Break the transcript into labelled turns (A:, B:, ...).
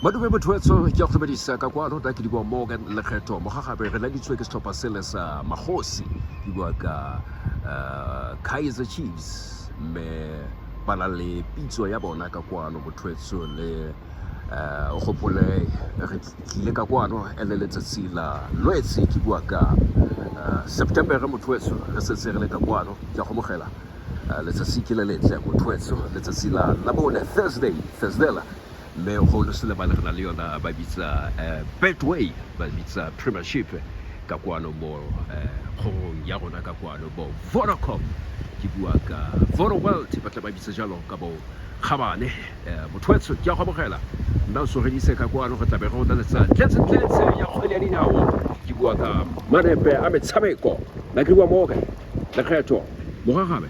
A: Madume motho ke a go dumedisa ka kwano nna ke di bua Morgan Lekgetho mogagabe re laditswe ke setlhopha sele sa magosi ke bua ka Kaizer Chiefs mme ba na le pitso ya bona ka kwano motho le o gopole re tlile ka kwano e le letsatsi la Lwetse ke bua ka September motho re setse re le ka kwano ke a go amogela. Letsatsi ke le letle motho letsatsi la Labone, Thursday, Thursdayla mme go le se lebale re na le yona ba bitsa Betway, ba bitsa Premiership ka kwano mo kgorong ya rona ka kwano bo Vodacom, ke bua ka Voda World ba tla ba bitsa jalo ka bo kgabane. Motho wetsho ke a go amogela nna o soredise ka kwano re tlabe re go tlaletsa tletse tletse ya kgwele ya dinao, ke bua ka manepe a metshameko. Nna ke bua Morgan Lekgetho mogagabe.